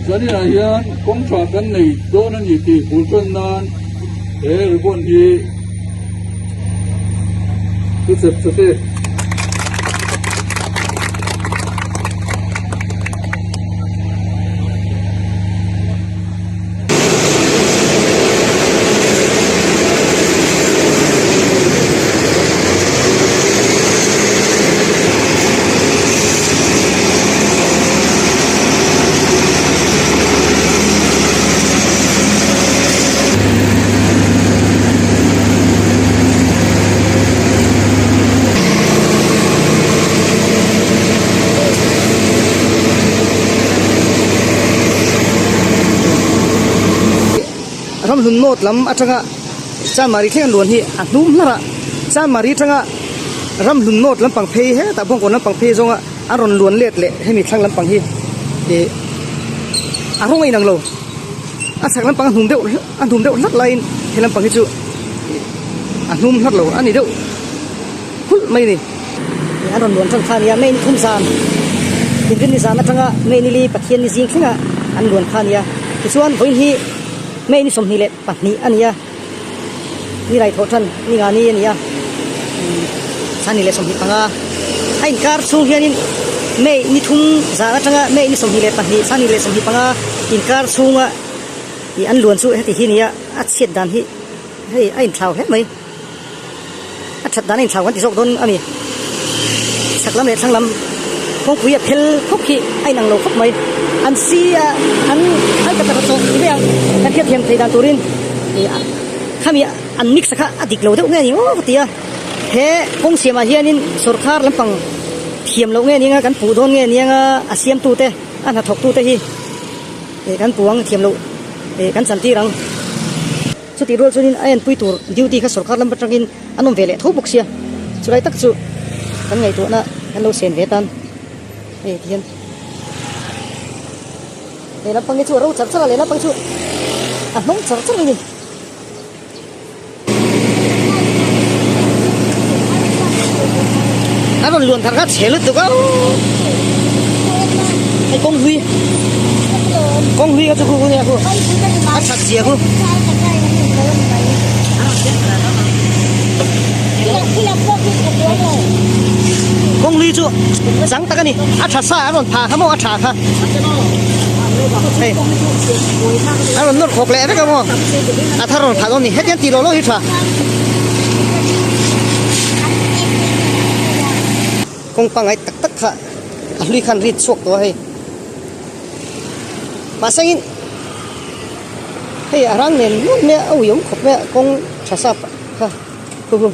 Zaninah hian kawng tha kan nei dawn a ni tih bul tan nan he ribbon hi ka chep chak e. Ramhlun North lam atanga Chanmari thleng an luan hi a hnum hlar a, Chanmari atanga Ramhlun North lampang phei hetah Bawngkawn lampang phei zawnga an rawn luan let leh hemi thlang lampang hi ih a rawng a inang lo, a chhak lampang a hnum deuh a hnum deuh hlak laiin he lampang hi chu a hnum hlak lo a ni deuh hulh mai a ni. An rawn luan tan kha a nia, May ni thum zan Inrinni zan atanga May ni li Pathian ni zing thlengah an luan kha a nia. Tichuan vawiin hi May ni 22 a ni a, ni rai thawh tan ni nga ni a ni a, chhan ni leh 25 a inkar chhung hianin May ni thum zan atanga May ni 22 chhan ni leh 25 inkar chhunga ih an luan chu heti hi a ni a, a chhiat dan hi hei a inthlau hle mai. A that dan a inthlau kan ti zawk dawn a ni. Chhak lam leh thlang lam kawngpui a phel khawp khi a inang lo khawp mai. An si a an an ka tawh ni mai ang kan hriat thiam thei dan turin ih khami an mix a kha a dik lo deuh nge ni aw ka ti a. He kawng siamah hianin sawrkar lampang thiam loh nge nia kan puh dawn nge nia a siamtute a hnathawktute hi ih kan puh ang thiam loh ih kan chantir ang. Chutih rual chuanin a enpui tur duty kha sorkar lam atangin an awm ve leh tho bawk sia, chulai tak chu kan ngaihtuahna kan lo sen ve tan hei ti hian lehlam pang hi chu a ro char char a, lehlam pang chu a hnawng char char a ni. A rawn luan thar kha chhe lutuk a, hei kawng hlui kawng hlui kha chu khu khu nia khu a that zia khu. Kawng hlui chu chang tak a ni a tha sa a rawn pha kha maw a tha kha hei a rawn nawr khawk leh vek a maw a thar rawn pha dawn a ni hetiang tih loh loh hi tha. Kawng pangngai tak tak kha a hlui khan rit chhuak tawh a hei. Mahsengin hei a rang nen nuam mai a, a ui awm khawp mai a kawng tha sap kha khu khu.